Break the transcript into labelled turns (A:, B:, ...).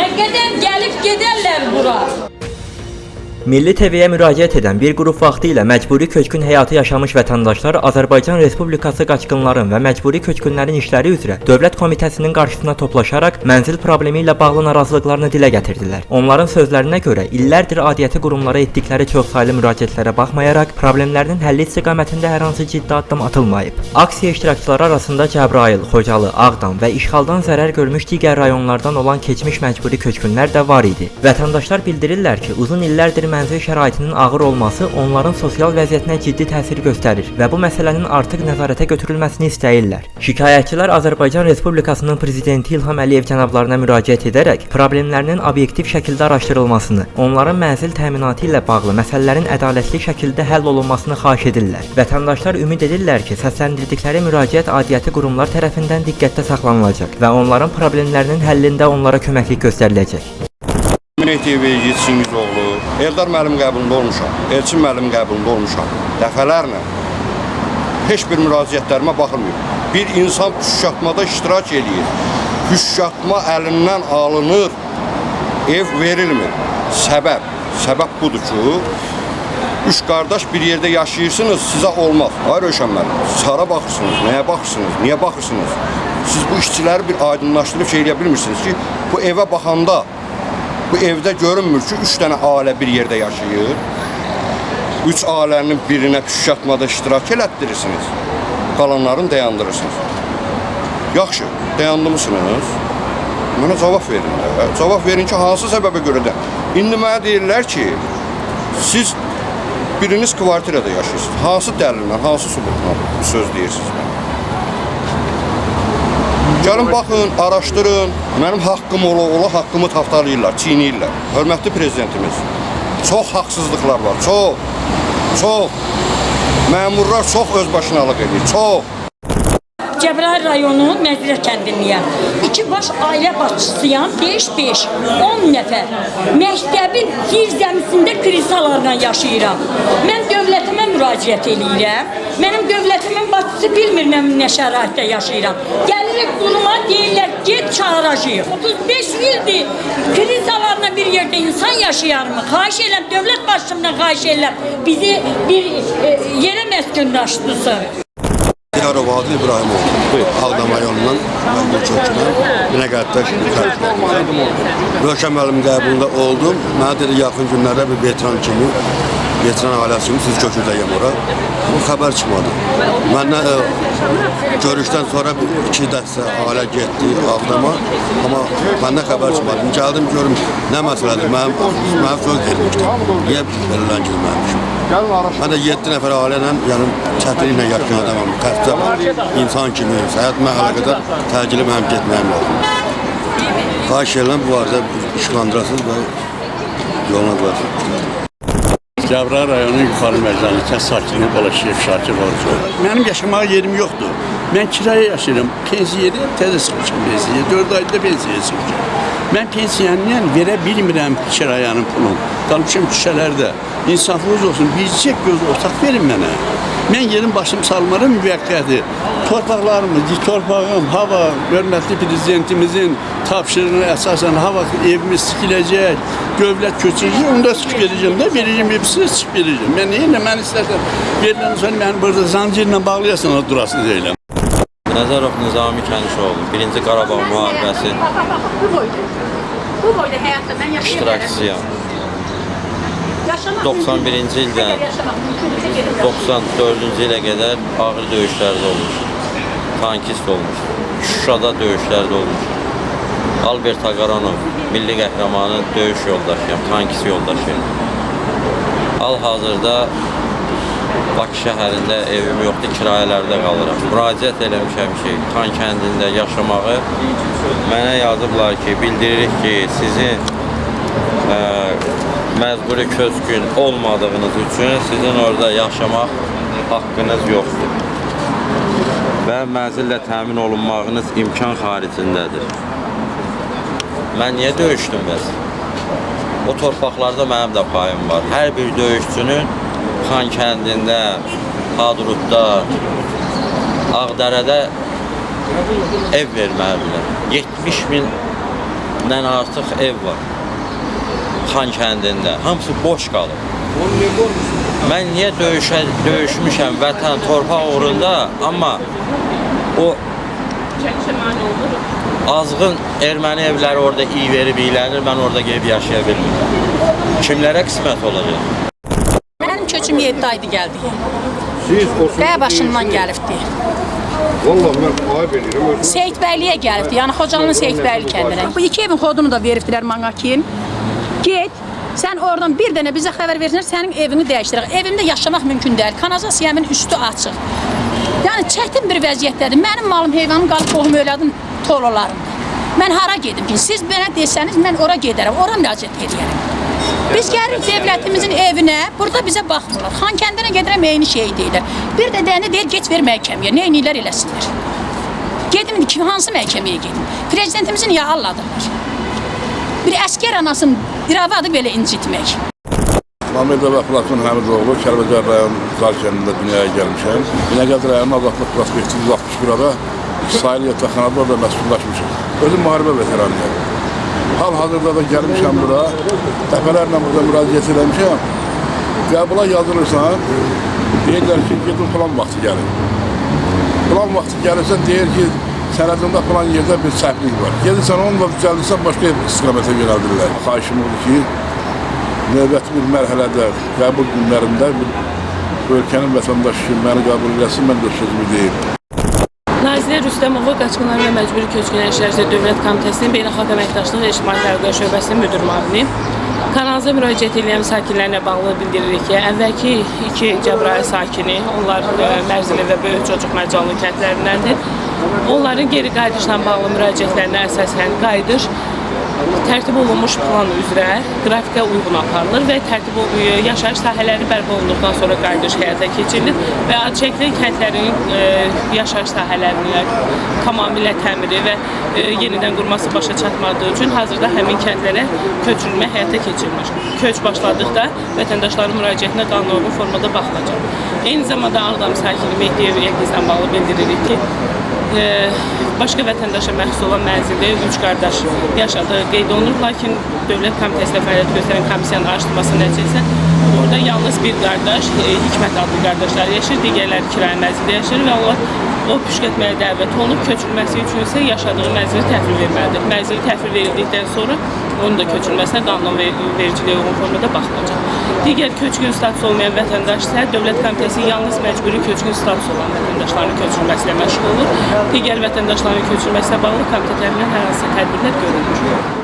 A: Nə qədər gəlib gedərlər bura.
B: Milli TV-yə müraciət edən bir qrup vaxtı ilə məcburi köçkün həyatı yaşamış vətəndaşlar Azərbaycan Respublikası qaçqınların və məcburi köçkünlərin işləri üzrə Dövlət Komitəsinin qarşısına toplaşaraq mənzil problemi ilə bağlı narazılıqlarını dilə gətirdilər. Onların sözlərinə görə illərdir aidiyyəti qurumlara etdikləri çoxsaylı müraciətlərə baxmayaraq problemlərinin həlli istiqamətində hər hansı ciddi addım atılmayıb. Aksiya iştirakçıları arasında Cəbrayıl, Xocalı, Ağdam və işğaldan zərər görmüş digər rayonlardan olan keçmiş məcburi köçkünlər də var idi. Vətəndaşlar bildirirlər ki, uzun illərdir mənzil şəraitinin ağır olması onların sosial vəziyyətinə ciddi təsir göstərir və bu məsələnin artıq nəzarətə götürülməsini istəyirlər. Şikayətçilər Azərbaycan Respublikasının prezidenti İlham Əliyev cənablarına müraciət edərək problemlərinin obyektiv şəkildə araşdırılmasını, onların mənzil təminatı ilə bağlı məsələlərin ədalətli şəkildə həll olunmasını xahiş edirlər. Vətəndaşlar ümid edirlər ki, səsləndirdikləri müraciət aidiyyəti qurumlar tərəfindən diqqətdə saxlanılacaq və onların problemlərinin həllində onlara köməklik göstəriləcək.
C: Mehdi Çingizoğlu, Eldar müəllim qəbulunda olmuşam, Elçin müəllim qəbulunda olmuşam. Dəfələrlə heç bir müraciətlərimə baxılmıyor. Bir insan püşkatmada iştirak eləyir. Püşkatma əlindən alınır, ev verilmir. Səbəb budur ki, üç qardaş bir yerdə yaşayırsınız, sizə olmaz. Ay Rövşən müəllim, siz hara baxırsınız, nəyə baxırsınız, niyə baxırsınız? Siz bu işçiləri bir aydınlaşdırıb şey eləyə bilmirsiniz ki, bu evə baxanda bu evdə görünmür ki, üç dənə ailə bir yerdə yaşayır. Üç ailənin birinə püşkatmada iştirak elətdirirsiniz. Qalanlarını dayandırırsınız. Yaxşı, dayandırmısınız. Mənə cavab verin də. Cavab verin ki, hansı səbəbə görə də. İndi mənə deyirlər ki, siz biriniz kvartirada yaşayırsınız. Hansı dəlillə, hansı sübutla bu söz deyirsiniz mənə? Gəlin baxın, araşdırın. Mənim haqqım ola haqqımı tapdalayırlar, çiynəyirlər. Hörmətli prezidentimiz, çox haqsızlıqlar var, çox, çox. Məmurlar çox özbaşınalıq edir, çox.
A: Cəbrayıl rayonunun Məzirə kəndindəyəm. İki baş ailə başçısıyam, 5-5, 10 nəfər. Məktəbin zirzəmisində krisalarla yaşayıram. Mən dövlətimə müraciət eləyirəm. Mənim dövlətimin başçısı bilmir mən nə şəraitdə yaşayıram. Gəlirik quruma, deyirlər get çağıracağıq. 35 ildir krisalarla bir yerdə insan yaşayarmı? Xahiş eləm, dövlət başçımdan xahiş eləm. Bizi bir yerə məskunlaşdırsın.
D: Diyarov Adil İbrahimoğlu. Ağdam rayonundan, məcbur köçkünəm. Binəqədidə Rövşən müəllim qəbulunda oldum. Mənə dedi, yaxın günlərdə bir veteran kimi, veteran ailəsi kimi siz köçürəcəyəm ora. Bu xəbər çıxmadı. Məndən görüşdən sonra iki dəstə ailə getdi Ağdama, amma məndən xəbər çıxmadı. Gəldim, görüm nə məsələdir, mənim söz vermişdim. Niyə belə girməmişim? Mən də 7 nəfər ailə ilə, yəni çətinliklə yaşayan adamam, xəstə insan kimi, səhhətimə əlaqədar təcili mənim getməyim lazımdır. Xahiş edirəm, bu arada işıqlandırasınız və yoluna qoyasınız.
E: Cəbrayıl rayonunun Yuxarı Mərcanlı kənd sakini Balaşiyev Şakir Orucov. Mənim yaşamağa yerim yoxdur. Mən kirayə yaşayıram. Pensiyada təzə çıxmışam pensiyaya. 4 ayda pensiyaya çıxmışam. Mən pensiyanla verə bilmirəm kirayanın pulunu. Qalmışam küçələrdə. İnsafınız olsun, bircə göz otaq verin mənə. Mən yerim başım salmaram müvəqqəti. Torpaqlarımız, torpağım, hava, hörmətli prezidentimizin tapşırığına əsasən hava evimiz tikiləcək, dövlət köçürəcək, onu da çıxıb verəcəm də, verəcəm, hepsini çıxıb verəcəm. Mən neyinə, mən istərsən, verilən sonra məni burada zancirlə bağlayasın, durasın deyiləm.
F: Nəzərov Nizami Kəndişoğlu, 1-ci Qarabağ müharibəsi
G: Bu boyda həyatda mən yaşaya bilərəm.
F: iştirakçısıyam.
G: Yaşamaq
F: 91-ci ildən 94-cü ilə qədər ağır döyüşlərdə olmuşum. Tankist olmuşum. Şuşada döyüşlərdə olmuşum. Albert Aqaranov, milli qəhrəmanı döyüş yoldaşıyam, tankist yoldaşıyam. Hal-hazırda Bakı şəhərində evim yoxdur, kirayələrdə qalıram. Müraciət eləmişəm ki, Xan kəndində yaşamağı mənə yazıblar ki, bildiririk ki, sizin məcburi köçkün olmadığınız üçün sizin orada yaşamaq haqqınız yoxdur və mənzillə təmin olunmağınız imkan xaricindədir. Mən niyə döyüşdüm bəs? O torpaqlarda mənim də payım var. Hər bir döyüşçünün Xan kəndində, Hadrutda, Ağdərədə ev verməlidirlər. 70 min 100-dən artıq ev var Xankəndində. Hamısı boş qalıb. Mən niyə döyüşmüşəm vətən, torpaq uğrunda, amma o azğın erməni evləri orada iyi verib iylənir, mən orada gedib yaşaya bilmirəm. Kimlərə qismət olacaq?
G: Mənim köçüm 7 aydır gəldi.
C: Siz o
G: Qəyə başından gəlibdi.
C: Vallahi mən ayıb eləyirəm. Özüm
G: Seyidbəyliyə gəlibdi. Yəni Xocalının Seyidbəyli kəndinə. Bu iki evin xodunu da veribdilər mənə ki, get, sən oradan bir dənə bizə xəbər versinlər, sənin evini dəyişdirək. Evimdə yaşamaq mümkün deyil. Kanalizasiyamın üstü açıq. Yəni çətin bir vəziyyətdədir. Mənim malım, heyvanım qalıb qohum övladım tolalarımda. Mən hara gedim ki? Siz mənə desəniz mən ora gedərəm, ora müraciət edərəm. Biz gəlirik dövlətimizin evinə, burada bizə baxmırlar. Xankəndinə gedirəm, eyni şeyi deyirlər. Bir də dənə deyir, get ver məhkəməyə, nə eləyirlər eləsinlər. Gedim indi kim hansı məhkəməyə gedim? Prezidentimizin niyə alladırlar? Bir əskər anasının iravadı belə incitmək.
H: Mamedov Platon Həmidoğlu, Kəlbəcər rayon Zar kəndində dünyaya gəlmişəm. Binəqədi rayonun Azadlıq prospekti 161 ada sahil yataqxanada orada məskunlaşmışıq. Özüm müharibə veteranıyam. Hal-hazırda da gəlmişəm bura, dəfələrlə burada müraciət eləmişəm. Qəbula yazılırsan, deyirlər ki, gedin filan vaxtı gəlin. Filan vaxtı gəlirsən, deyir ki, sənədində filan yerdə bir səhvlik var. Gedirsən, onunla düzəldirsən, başqa istiqamətə yönəldirlər. Xahişim odur ki, növbəti bir mərhələdə, qəbul günlərində bir ölkənin vətəndaşı kimi məni qəbul eləsin, mən də sözümü deyim.
I: Nazirə Rüstəmova Qaçqınlar və Məcburi Köçkünlər İşləri üzrə Dövlət Komitəsinin Beynəlxalq Əməkdaşlıq və İctimai Tədqiqat Şöbəsinin müdir müavini. Kanalizə müraciət edən sakinlərlə bağlı bildiririk ki, əvvəlki iki Cəbrayıl sakini, onlar Mərzili və Böyük Çocuq Mərcanlı kəndlərindəndir. Onların geri qayıdışla bağlı müraciətlərinə əsasən qayıdış tərtib olunmuş plan üzrə qrafikə uyğun aparılır və tərtib yaşayış sahələri bərpa olunduqdan sonra qayıdış həyata keçirilir və ad çəkilən kəndlərin yaşayış sahələrinin tamamilə təmiri və yenidən qurması başa çatmadığı üçün hazırda həmin kəndlərə köçürülmə həyata keçirilir. Köç başladıqda vətəndaşların müraciətinə qanuna formada baxılacaq. Eyni zamanda Ağdam sakini Mehdiyev Elgizlə bağlı bildiririk ki, başqa vətəndaşa məxsus olan mənzildə 3 qardaş yaşadığı qeyd olunur. Lakin Dövlət Komitəsində fəaliyyət göstərən komissiyanın araşdırması nəticəsində orada yalnız bir qardaş, Hikmət adlı qardaşlar yaşayır, digərləri kirayə mənzildə yaşayır və onlar o püşkətməyə dəvət olunub, köçürülməsi üçün isə yaşadığı mənzili təhvil verməlidir. Mənzili təhvil verildikdən sonra onun da köçürülməsinə qanun vericiliyə uyğun formada baxılacaq. Digər köçkün statusu olmayan vətəndaş isə Dövlət Komitəsi yalnız məcburi köçkün statusu olan vətəndaşların köçürülməsi ilə məşğul olur. Digər vətəndaşların köçürülməsinə bağlı komitə tərəfindən hər hansı tədbirlər görülmür.